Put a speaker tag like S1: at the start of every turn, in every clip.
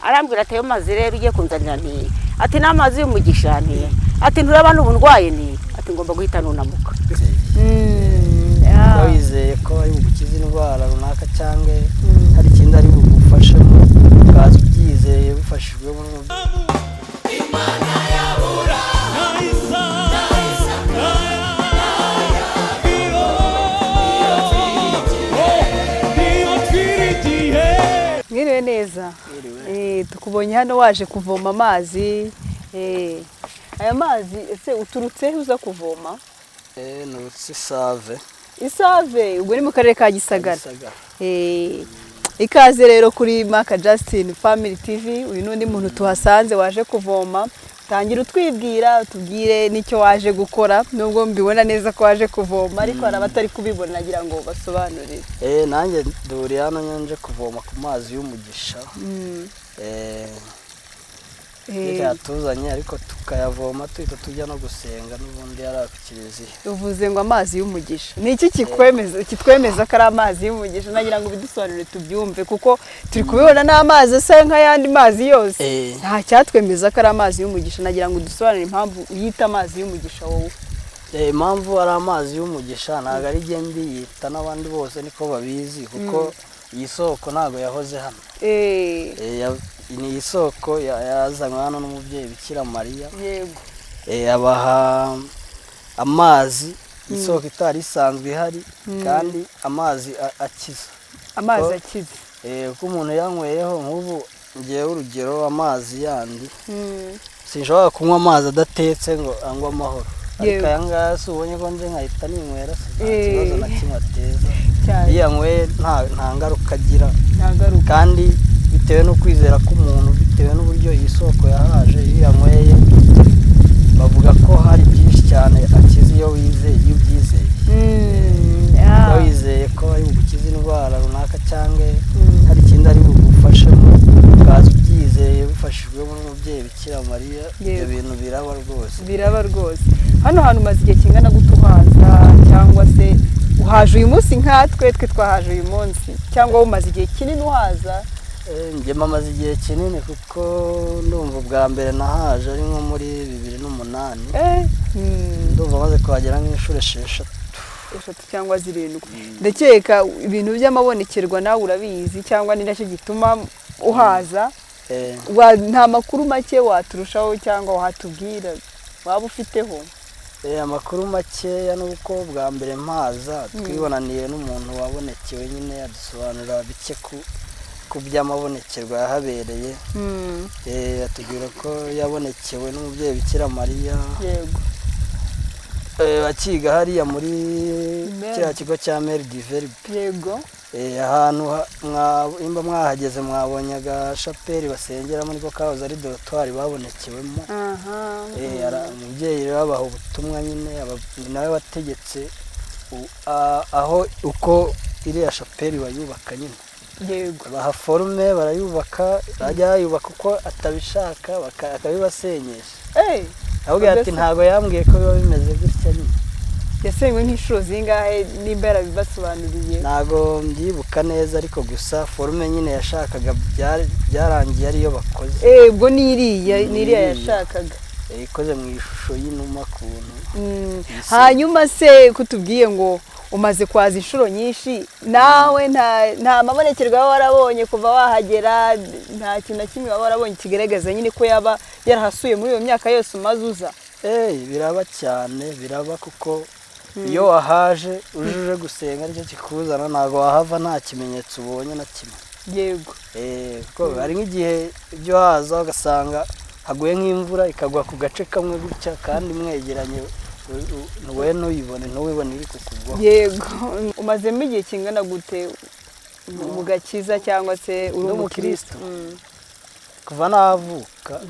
S1: Arambwira ati: "Ayo mazi rero ugiye kunzanira," nti ati: "Ni amazi y'umugisha," nti ati: "Nturaba n'ubu ndwaye," nti ati: "Ngomba guhita nunamuka."
S2: Uba wizeye ko ari bugukize indwara runaka cyangwa hari ikindi ari bugufashemo, ukaza ubyizeye bifashijwemo.
S3: Mwiriwe neza. Tukubonye hano waje kuvoma amazi. Aya mazi ese uturutse he uza kuvoma?
S2: Nturutse Isave.
S3: Isave, ubwo ni mu karere ka Gisagara.
S2: Gisagara.
S3: Ikaze rero kuri Maka Justin Family TV. Uyu ni undi muntu tuhasanze waje kuvoma. Tangira utwibwira, utubwire n'icyo waje gukora, nubwo mbibona neza ko waje kuvoma, ariko hari abatari kubibona, nagira ngo basobanurire.
S2: Nanjye duhuriye hano nje kuvoma ku mazi y'umugisha. Yatuzanye, ariko tukayavoma tuhita tujya no gusenga n'ubundi yari ku kiliziya.
S3: Uvuze ngo amazi y'umugisha, ni iki kikwemeza, kitwemeza ko ari amazi y'umugisha? Nagira ngo ubidusobanurire tubyumve, kuko turi kubibona n'amazi asa nk'ayandi mazi yose. Nta cyatwemeza ko ari amazi y'umugisha. Nagira ngo udusobanurire impamvu uyita amazi y'umugisha wowe.
S2: Impamvu ari amazi y'umugisha, ntabwo ari jye mbiyita, n'abandi bose niko babizi, kuko iyi soko ntabwo yahoze hano. Ni isoko yazanywe hano n'umubyeyi Bikira Mariya. Abaha amazi, isoko itari isanzwe ihari, kandi amazi akiza.
S3: Amazi akiza.
S2: Kuko umuntu yanyweyeho, nk'ubu ngewe urugero, amazi yandi sinshobora kunywa amazi adatetse ngo angwe amahoro, ariko aya ngaya si ubonye ko nje nkahita ninywera se, nta kibazo na kimwe ateza. Iyo yanyweye nta ngaruka agira.
S3: Nta ngaruka.
S2: Kandi bitewe no kwizera k'umuntu, bitewe n'uburyo iyi soko yahaje, iyo yanyweye bavuga ko hari byinshi cyane akiza iyo wizeye, iyo ubyizeye. Uba wizeye ko ari bugukize indwara runaka cyangwa hari ikindi ari bugufashemo, ukaza ubyizeye bifashijwemo n'umubyeyi Bikira Mariya, ibyo bintu biraba rwose.
S3: Biraba rwose. Hano hantu umaze igihe kingana gute uhaza, cyangwa se uhaje uyu munsi nkatwe twe twahaje uyu munsi, cyangwa wowe umaze igihe kinini uhaza?
S2: Njye mamaze igihe kinini, kuko ndumva ubwa mbere nahaje ari nko muri 2008. Ndumva maze kuhagera nk'inshuro 6.
S3: 3 cyangwa 7, ndakeka. Ibintu by'amabonekerwa nawe urabizi, cyangwa ni nacyo gituma uhaza. Nta makuru make waturushaho cyangwa watubwira waba ufiteho?
S2: Amakuru makeya ni uko bwa mbere mpaza twibonaniye n'umuntu wabonekewe nyine, adusobanurira bike ku by'amabonekerwa yahabereye. Atubwira ko yabonekewe n'umubyeyi Bikira Mariya akiga hariya muri kiriya kigo cya Mère du Verbe. Ahantu nimba mwahageze mwabonye agashapeli basengeramo, niko kahoze ari dortoir babonekewemo. Umubyeyi rero abaha ubutumwa nyine, ni nawe wategetse aho uko iriya shapeli bayubaka nyine. Baha forme barayubaka, bajya bayubaka uko atabishaka, akabibasenyesha. Ahubwo ati ntabwo yambwiye ko biba bimeze gutya nyine.
S3: Yasenywe nk'inshuro zingahe nimba yarabibasobanuriye?
S2: Ntabwo mbyibuka neza, ariko gusa forme nyine yashakaga byarangiye ariyo bakoze.
S3: Ubwo ni iriya, ni iriya
S2: Iriya.
S3: yashakaga.
S2: Ikoze mu ishusho y'inuma kuntu.
S3: Hanyuma se kutubwiye ngo umaze kwaza inshuro nyinshi, nawe nta mabonekerwa waba warabonye kuva wahagera? Nta kintu na kimwe waba warabonye kigaragaza nyine ko yaba yarahasuye muri iyo myaka yose umaze uza?
S2: Biraba cyane, biraba, kuko iyo wahaje uje gusenga aricyo kikuzana, ntabwo wahava nta kimenyetso ubonye na kimwe. Kuko hari nk'igihe ibyo haza ugasanga haguye nk'imvura ikagwa ku gace kamwe gutya kandi mwegeranye, wowe ntuyibone, ntuwibone iri kukugwaho.
S3: Yego. Umazemo igihe kingana gute mu gakiza, cyangwa se uri
S2: Ndi
S3: umukristo?
S2: umukristo. Kuva navuka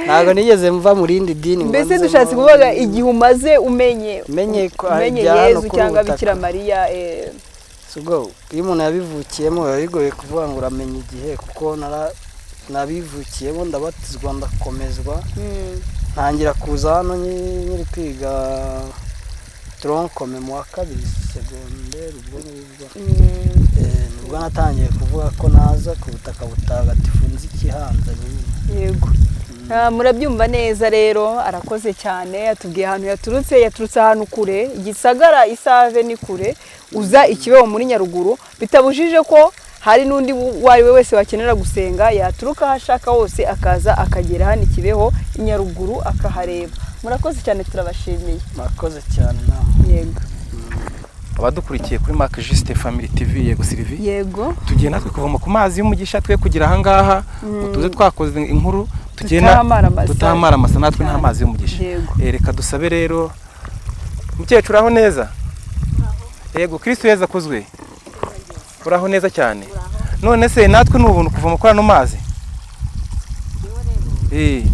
S2: ntabwo nigeze mva mu rindi dini ngo
S3: Mbese
S2: nzemo.
S3: dushatse kuvuga igihe umaze umenye
S2: Menye ko
S3: umenye
S2: ibya hano
S3: Yezu
S2: kuri
S3: cyangwa
S2: ubu butaka.
S3: Bikira Mariya.
S2: Si ubwo iyo umuntu yabivukiyemo biba bigoye kuvuga ngo uramenye igihe, kuko nabivukiyemo, ndabatizwa, ndakomezwa, ntangira kuza hano nkiri kwiga tronc commun mu wa kabiri segonderi, ubwo ngubwo. Nibwo Nibwo natangiye kuvuga ko naza ku butaka butagatifu nzi ikihanzanye nyine.
S3: Yego. Murabyumva neza rero, arakoze cyane, atubwiye ahantu yaturutse, yaturutse ahantu kure, Igisagara Isave ni kure, uza Ikibeho muri Nyaruguru, bitabujije ko hari n'undi uwo ari we wese wakenera gusenga yaturuka aho ashaka hose akaza akagera hano i Kibeho i Nyaruguru akahareba. Murakoze cyane, turabashimiye.
S2: Murakoze cyane namwe.
S3: Yego.
S4: Abadukurikiye kuri Mark Juste Family TV, yego Sylvie.
S3: Yego.
S4: Tugiye natwe kuvoma ku mazi y'umugisha, twe kugira ahangaha ngo tuze twakoze inkuru
S3: Tutahamara amasa.
S4: Tutahamara amasa natwe nta
S3: Cyane.
S4: mazi y'umugisha.
S3: Yego.
S4: Reka dusabe rero mukecuru, aho neza. Yego, Kristo yeza akuzwe. Uraho neza cyane. None se natwe ni ubuntu kuvoma kuri ano mazi? Eh.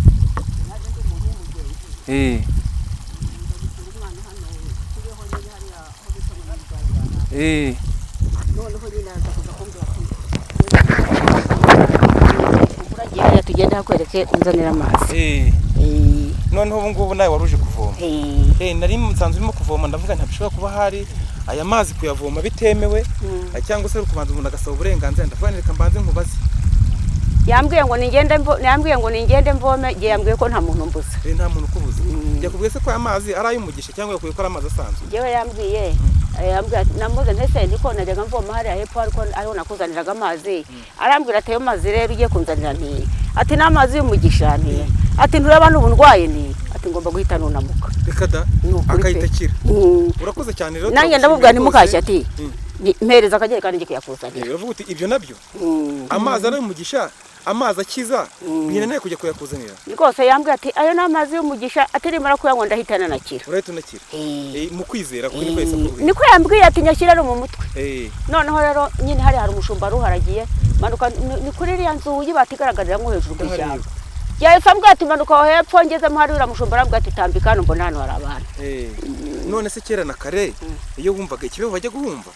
S4: Eh. Eh.
S1: Noneho nyine aza kuza kumbwira ati uragiye hariya tugende hakwereke unzanira amazi.
S4: Eh.
S1: Eh,
S4: Noneho ubu ngubu nawe wari uje kuvoma.
S1: eh,
S4: Nari nsanzwe urimo kuvoma, ndavuga ntabishobora kuba hari aya mazi kuyavoma bitemewe, cyangwa se ari ukubanza umuntu agasaba uburenganzira, ndavuga nti reka mbanze nkubaze.
S1: Yambwiye ngo ningende mvome, igihe yambwiye ko nta muntu mbuza.
S4: Nta muntu ukubuza. Yakubwiye se ko aya mazi ari ay'umugisha cyangwa yakubwiye ko ari amazi asanzwe?
S1: Njyewe yambwiye ati namuze ntese ndiko najyaga mvoma hariya hepfo ariko ariho nakuzaniraga amazi. Arambwira ati ayo mazi rero ugiye kunzanira nti ati n'amazi y'umugisha nti ati nturaba n'ubundwaye nti ati ngomba guhita nunamuka.
S4: Reka da.
S1: Ni ukuri pe.
S4: Akahita akira. Urakoze cyane rero.
S1: Nanjye
S4: Turagushimiye
S1: ndamubwira
S4: rwose.
S1: ntimukashye ati mpereza akajerekani njye kuyakuzanira.
S4: Uravuga uti ibyo nabyo amazi ari ay'umugisha, amazi akiza, binaneye kujya kuyakuzanira.
S1: Rwose yambwiye ati ayo ni amazi y'umugisha, ati nimara kuyanywa ndahita nanakira.
S4: Urahita unakira.
S1: Eh.
S4: Mu kwizera kuko niko yahise akubwira.
S1: Niko yambwiye ati nyashyira no mu mutwe.
S4: Eh.
S1: Noneho rero nyine hari umushumba ruharagiye manuka ni kuri iriya nzu y'ibati igaragarira nko hejuru ku
S4: Ndahareba.
S1: ishyamba. Yahise ambwira ati manuka aho hepfo, ngezemo hari uriya mushumba arambwira ati tambika hano mbona hano hari abantu.
S4: None se kera na kare iyo wumvaga Ikibeho bajya guhumva?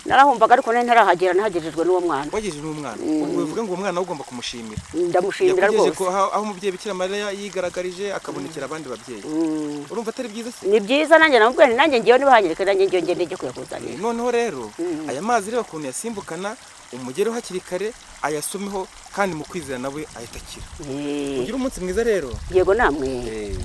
S1: Narahumvaga ariko nari ntarahagera, nahagerejwe n'uwo mwana.
S4: Wagejeje n'umwana. Ubwo bivuga ngo uwo mwana we ugomba kumushimira.
S1: Ndamushimira
S4: Yakugejeje
S1: rwose.
S4: ko aho umubyeyi Bikira Mariya yigaragaje akabonekera abandi babyeyi. Urumva atari byiza se?
S1: Ni byiza, nanjye namubwira nti nanjye ngewe niba hanyereka nanjye ngewe ngende njye kuyakuzanira.
S4: Noneho rero aya mazi reba ukuntu yasimbukana, umugereho hakiri kare ayasomeho kandi mu kwizera nawe ahita akira.
S1: Eh,
S4: Ugire umunsi mwiza rero.
S1: Yego namwe.
S4: Eh.